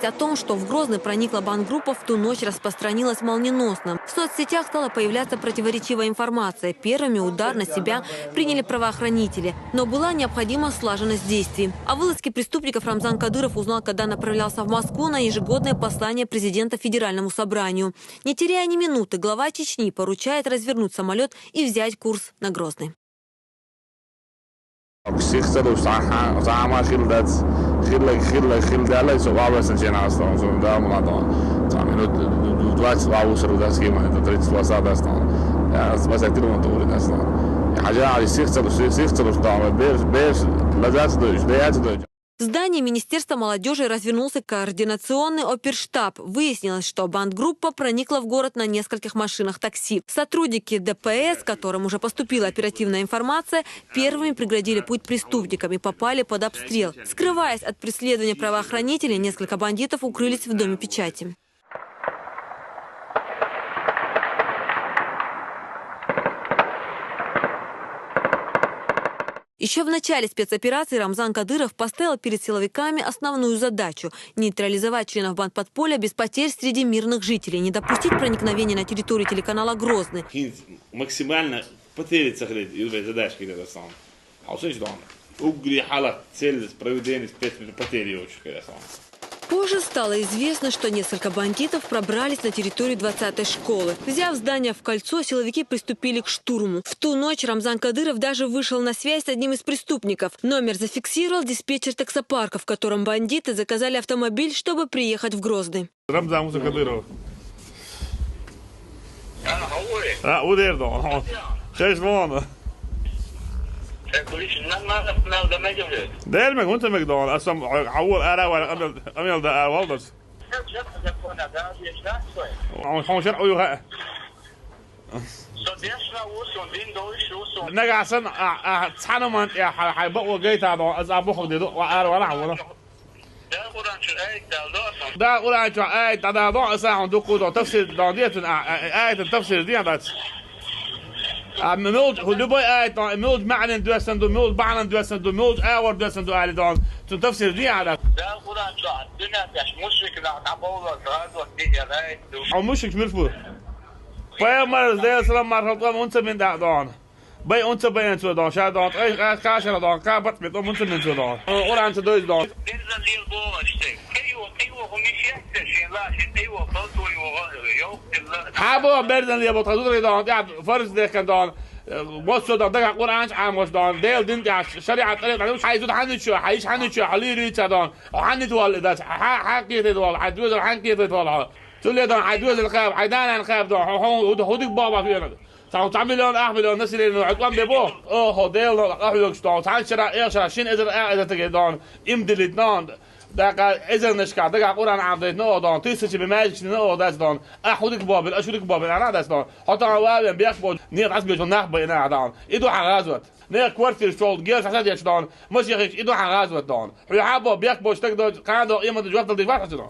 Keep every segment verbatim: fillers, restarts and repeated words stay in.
О том, что в Грозный проникла бандгруппа, в ту ночь распространилась молниеносно. В соцсетях стала появляться противоречивая информация. Первыми удар на себя приняли правоохранители, но была необходима слаженность действий. О вылазке преступников Рамзан Кадыров узнал, когда направлялся в Москву на ежегодное послание президента Федеральному собранию. Не теряя ни минуты, глава Чечни поручает развернуть самолет и взять курс на Грозный. Сих ца луш, цхьа-, цхьа хӀама хилла дац, хилла, хилла, хилла даьлла, со валласан чена астон, со да муладон. Цхьа минут двадцать ва усар дац кема, это тридцать ва са дац тон. Я с двадцать километров ури дац тон. Хьажа, али сих ца луш, сих ца луш, там, беш, беш, ладац дойч, дац дойч. В здании Министерства молодежи развернулся координационный оперштаб. Выяснилось, что бандгруппа проникла в город на нескольких машинах такси. Сотрудники Д П С, которым уже поступила оперативная информация, первыми преградили путь преступникам и попали под обстрел. Скрываясь от преследования правоохранителей, несколько бандитов укрылись в Доме печати. Еще в начале спецоперации Рамзан Кадыров поставил перед силовиками основную задачу — нейтрализовать членов бандподполья без потерь среди мирных жителей, не допустить проникновения на территорию телеканала «Грозный». Максимально потерять сохранить, и задача, когда сам. А вот что он? Угри, хала, цель проведения спецпотери очень, когда сам. Позже стало известно, что несколько бандитов пробрались на территорию двадцатой школы. Взяв здание в кольцо, силовики приступили к штурму. В ту ночь Рамзан Кадыров даже вышел на связь с одним из преступников. Номер зафиксировал диспетчер таксопарка, в котором бандиты заказали автомобиль, чтобы приехать в Грозный. Рамзан Муса Кадыров. А, удер да. Хеш вон. Дер мег, унта мег да. Асам, а, а, ара, ара, амел, амел да, а, валдас. Он, он шар уйга. Нагасан, а, а, цана ман, а, хай, хай, ба, о, гайта да, аз, а, бохо деду, а, ара, вала, вала. Да, Къуръан чу аят дал да, аса. Да, Къуръан чу аят дал да, аса, он дуку да, тафсир да, диятун, а, а, аятун тафсир диятун. А, мулж, любой аят, мулж маънан дусан ду, мулж баънан дусан ду, мулж авар дусан ду, али да, цун тафсир диятун. Да, Къуръан чу, дуня пеш, мушрик на, на бовла, сразу, диятун аят ду. А мушрик мирфу. Пайгамбар, Даьла салам марха хилда цунна, унца мин да, да. Бай унца бай цо да, ша да, ай, ай, кашара да, ка бат мит, унца мин цо да. Къуръан чу дойз да. Берзан лел бо, иште. Кайо, кайо, хумиши, иште, шин ла, шин кайо, балту, йо, йо, йо. Хьа бо, берзан лел бо, тхазуд да, я, фарз дехкан да. Бо со да, дага Къуръан чу амгаш да, Даьла дин да, шариат, тӀарикъат, хьай зуд хьаничо, хьай иш хьаничо, хьали рица да. Хьанит вал да, хьа, хьа кхетет вал, хьай дуьзал хьан кхетет вал. Цуле да, хьай дуьзал кхаб, хьай данан кхаб да, хьо, хьо, хьо, хьо дик баба фена. Цхьа, цхьа миллион, ах миллион население, ну, хьо тӀом бе бо. О, хьо, Даьла, ахьугаш да, цхьан шера, эх шера, шин эзар, ах эзар тӀаге да, им дилит да. Дакъа эзарнашка, дага Къуръан Ӏамдайт, ну, да, тысячами маьждигаш, ну, дац да. Ахь хьо дик бабин, аш хьо дик бабин, ана дац да. Хьо тӀом вавен, бех бо, нет, аз бечо нах ба ина да. Иду хьа гӀазват. Не квартир шол, гер шаса деш да. Машехиш, иду хьа гӀазват да. Хьо хьа бо, бех бо, штаг да, кан да, има да, жоп да, диш вахачи да.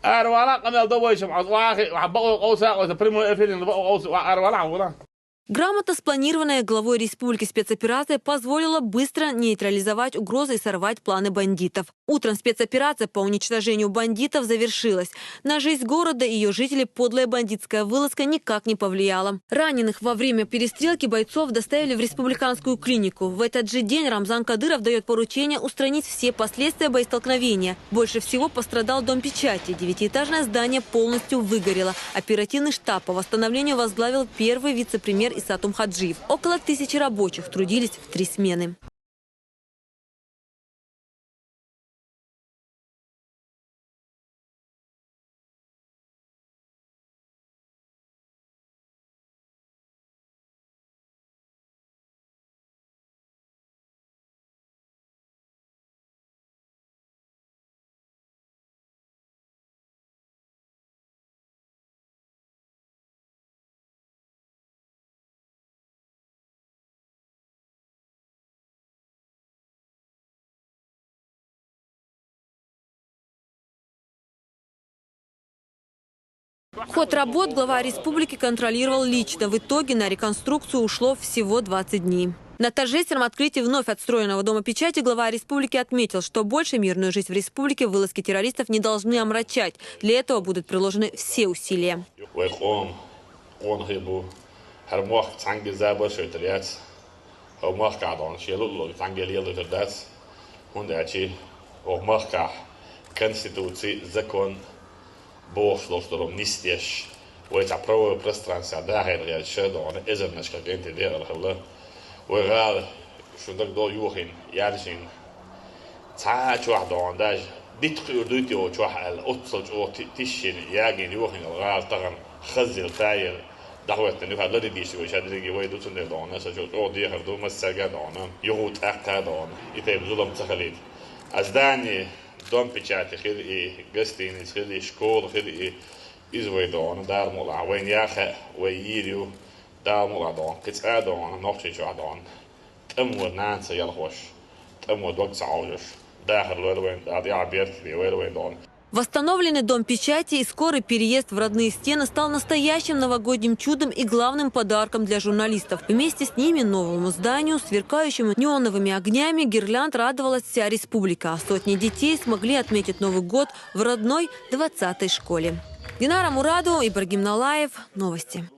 Ара вала къамел да вайшам, аз вахи, ва баъу къовса, къовса, прямой эфирин баъу къовса, ва ара вала, ва. Грамотно спланированная главой республики спецоперация позволила быстро нейтрализовать угрозы и сорвать планы бандитов. Утром спецоперация по уничтожению бандитов завершилась. На жизнь города и её жителей подлая бандитская вылазка никак не повлияла. Раненых во время перестрелки бойцов доставили в республиканскую клинику. В этот же день Рамзан Кадыров даёт поручение устранить все последствия боестолкновения. Больше всего пострадал Дом печати. Девятиэтажное здание полностью выгорело. Оперативный штаб по восстановлению возглавил первый вице-премьер Исатум Хаджиев. Около тысячи рабочих трудились в три смены. Ход работ глава республики контролировал лично. В итоге на реконструкцию ушло всего двадцать дней. На торжественном открытии вновь отстроенного Дома печати глава республики отметил, что больше мирную жизнь в республике вылазки террористов не должны омрачать. Для этого будут приложены все усилия. Вай къома къонахий бу. ХӀара мохк цхьанга забар шойтар яц. ХӀара мохк а дон шелу ло цхьанга лелу тар дац. ХӀунда ачи оха махкахь конституций, закон бохуш долуш долу нисдеш. Вай цхьа правовой пространство дахар гӀерташ дона эзарнашка кӀентий декъала хилла. Вай гӀала шу даг до юхин, яржин. Цхьа а чохь дона даже дитт кхуьур дуй те чохь аьлла, оццал чӀогӀа ти-, тишшина, ягийна юхин гӀала тахана хаззил тайир. Дахветтан юха лари дийши вай шадриги вай ду цундела дона, аса чу чӀогӀа дехар ду, массаьрга дона, юху тӀаккха дона. И тайп зулам ца халийта. А здание Дом печати хир и, гостиница хир и, школа хир и, иза вай дона, Дала мукъалахь, вайн яха, вай йийр ю, Дала мукъалахь дона, кхин цкъа а дона, нохчий чохь дона. ТӀамо нана ца ялхош, тӀамо дог ца Ӏовжуш, дахар лойла вайн, Дала тӀехь беркате вайла вайн дона. Восстановленный Дом печати и скорый переезд в родные стены стал настоящим новогодним чудом и главным подарком для журналистов. Вместе с ними новому зданию, сверкающему неоновыми огнями гирлянд, радовалась вся республика. Сотни детей смогли отметить Новый год в родной двадцатой школе. Динара Мурадова, Ибрагим Налаев. Новости.